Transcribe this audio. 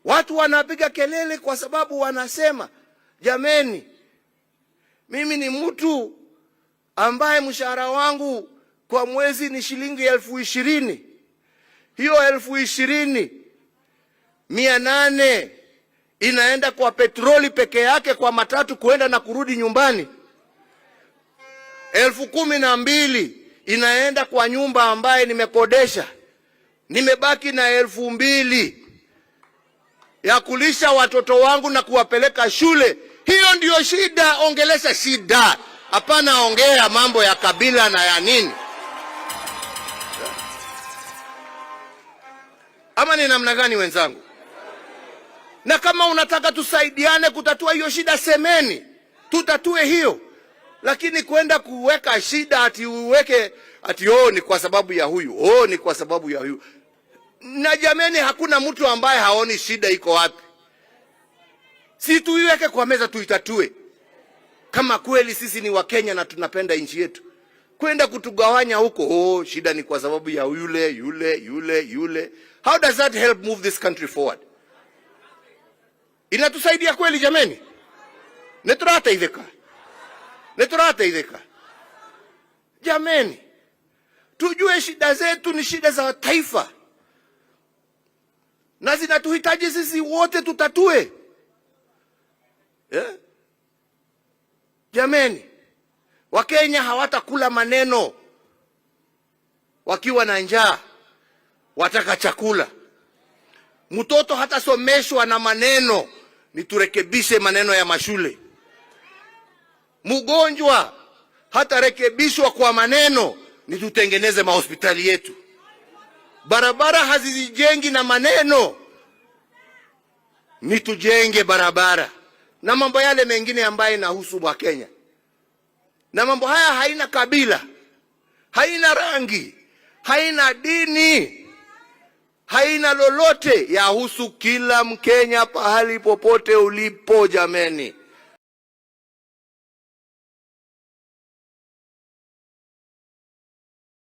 Watu wanapiga kelele kwa sababu wanasema, jameni, mimi ni mtu ambaye mshahara wangu kwa mwezi ni shilingi 20,000. Hiyo 20,800 inaenda kwa petroli peke yake, kwa matatu kuenda na kurudi nyumbani. 12,000 inaenda kwa nyumba ambaye nimekodesha. Nimebaki na 2,000 ya kulisha watoto wangu na kuwapeleka shule. Hiyo ndiyo shida. Ongelesha shida, hapana ongea mambo ya kabila na ya nini. Ama ni namna gani wenzangu? Na kama unataka tusaidiane kutatua hiyo shida, semeni tutatue hiyo, lakini kwenda kuweka shida ati uweke ati oh, ni kwa sababu ya huyu, oh, ni kwa sababu ya huyu. Na jameni, hakuna mtu ambaye haoni shida iko wapi. Si tuiweke kwa meza tuitatue, kama kweli sisi ni Wakenya na tunapenda nchi yetu. Kwenda kutugawanya huko, oh, shida ni kwa sababu ya yule yule yule yule. How does that help move this country forward? Inatusaidia kweli jameni? Niturateithika, niturateithika jameni. Tujue shida zetu ni shida za taifa na zinatuhitaji sisi wote tutatue, yeah? Jameni, Wakenya hawatakula maneno wakiwa na njaa, wataka chakula. Mtoto hatasomeshwa na maneno, ni turekebishe maneno ya mashule. Mgonjwa hatarekebishwa kwa maneno, ni tutengeneze mahospitali yetu. Barabara hazizijengi na maneno, ni tujenge barabara na mambo yale mengine ambayo inahusu Wakenya. Na mambo haya haina kabila, haina rangi, haina dini, haina lolote, yahusu kila Mkenya pahali popote ulipo jameni.